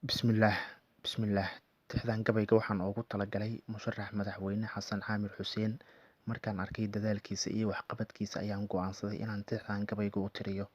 Bismillaah, bismillaah. Tixdan gabayga waxaan ugu talagalay musharax madaxweyne Xasan Caamir Xuseen. Markaan arkay dadaalkiisa iyo waxqabadkiisa ayaan go'aansaday inaan tixdan gabayga u tiriyo.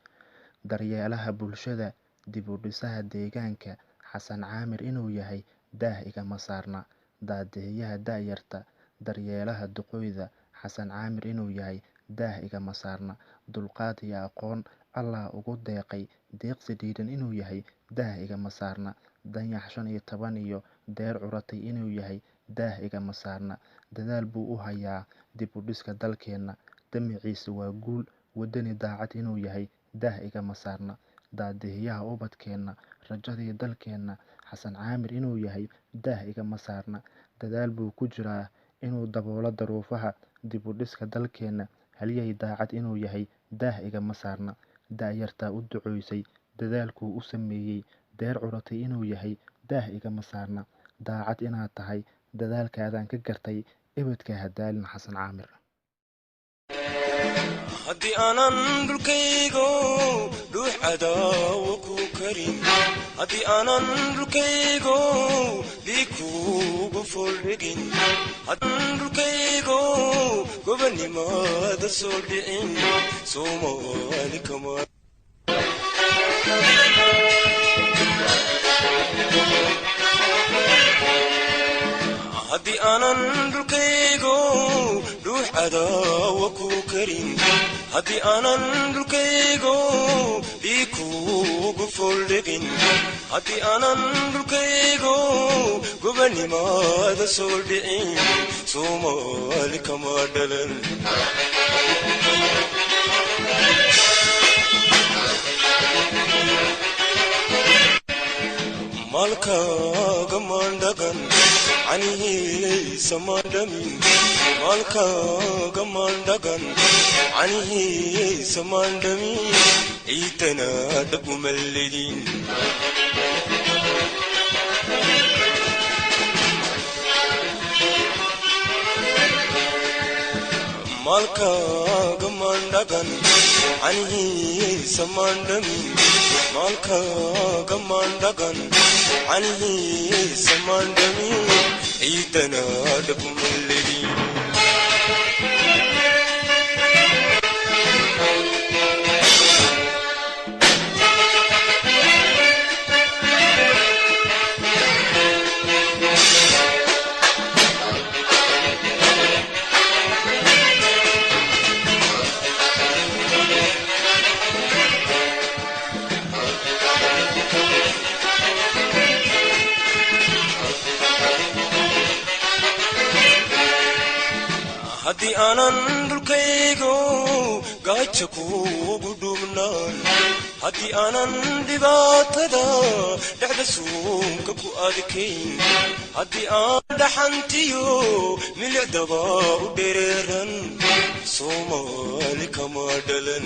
Daryeelaha bulshada, dib u dhisaha deegaanka, Xasan Caamir inuu yahay daah igama saarna. Daadihiyaha da'yarta, daryeelaha duqoyda, Xasan Caamir inuu yahay daah igama saarna. Dulqaad iyo aqoon Allah ugu deeqay, deeqsi dhiiran inuu yahay daah igama saarna. Danyax 15 iyo deer curatay inuu yahay daah igama saarna. Dadaal buu u hayaa dib u dhiska dalkeenna, damiciisa waa guul, wadani daacad inuu yahay daah igama saarna. Daadihiyaha ubadkeenna, rajadii dalkeenna, Xasan Caamir inuu yahay daah igama saarna. Dadaal buu ku jiraa inuu daboolo daruufaha dib u dhiska dalkeenna, halyey daacad inuu yahay daah igama saarna. Da'yartaa u ducoysay, dadaalkuu u sameeyey, deer curatay inuu yahay daah igama saarna. Daacad inaad tahay, dadaalkaadaan ka gartay, ebedka ha daalin Xasan Caamir. Haddii aanan dhulkaygo dhuux cadaawo ku karin, haddii aanan dhulkaygo dhiig kuugu foldhigin, dhulkaygo gobonnimada soo dhicin, Soomaali kama. Haddii aanan dhulkaygo dhuux cadaawo ku karin, haddii aanan dhulkaygo dhiig kuugu foldhigin, haddii aanan dhulkaygo gobonnimada soo dhicin, Soomaali kama dhalan. Maalkaaga maandhagan canihiisa maandhamin, maalkaaga maandhagan canihiisa maandhamin, ciidana dhagumalledin. Maalkaaga maandhagan canihiisa maandhamin, maalkaaga maandhagan canihiisa maandhamin, ciidana dhagumalledin. Haddii aanan dhulkaygo gaaja kuugu dhubnaan, haddii aanan dhibaatada dhexda suunka ku adkayn, haddii aan dhaxantiyo milicdaba u dhereeran, Soomaali kama dhalan.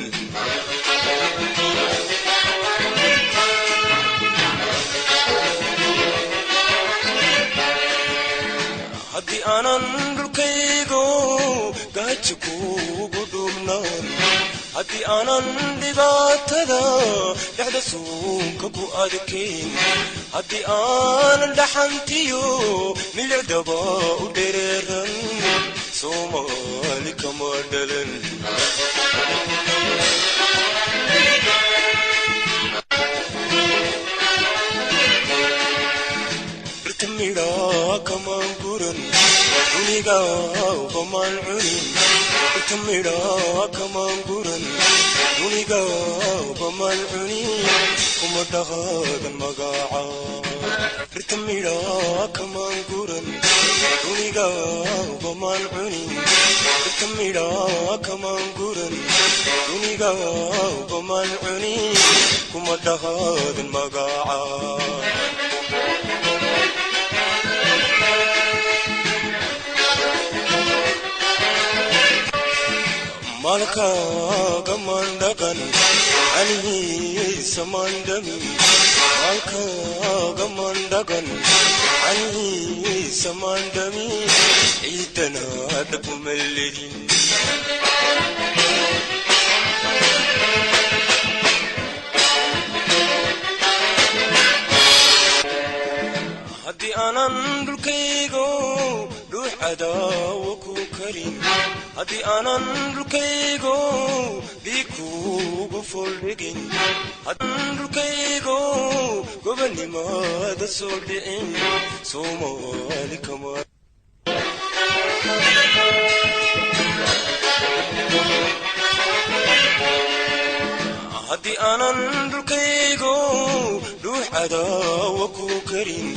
Haddii aanan dhulkaygo gaaja kuugu dhubnaan, haddii aanan dhibaatada dhexda suunka ku adkayn, haddii aanan dhaxantiyo milicdaba u dhereeran, Soomaali kama dhalan. Dhirta midhaa kamaan guran, dunigabamaan cunin. Dhirta midhaa kamaan guran, dunigabamaan cunin, kuma dhaqaadan magaca. Dhirta midhaa kamaan guran, dunigabamaan cunin. Dhirta midhaa kamaan guran, dunigabamaan cunin, kuma dhaqaadan magaca. Maalkaaga maandhagan canihiisa maandhamin, maalkaaga maandhagan canihiisa maandhamin, ciidana dhagumalledin. Haddii aanan dhulkaygo dhuux cadaawo ku karin, haddii aanan dhulkaygo dhiig kuugu fooldhigin, dhulkaygo gobonnimada soo dhicin, Soomaali kama. Haddii aanan dhulkaygo dhuux cadaawo ku karin,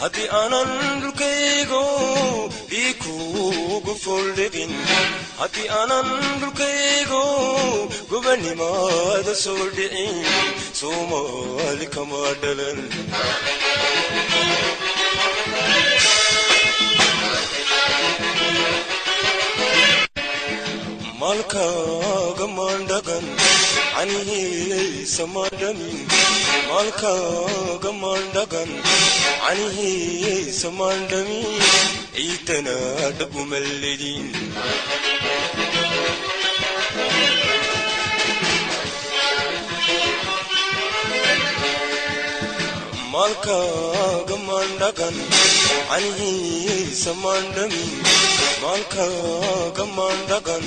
haddii aanan dhulkaygo dhiig kuugu fooldhigin, haddii aanan dhulkaygo gobonnimada soo dhicin, Soomaali kama dhalan. Maalkaaga maandhagan canihiisa maandhamin, maalkaaga maandhagan canihiisa maandhamin, ciidana dhab umalledin. Maalkaaga maandhagan canihiisa maandhamin, maalkaaga maandhagan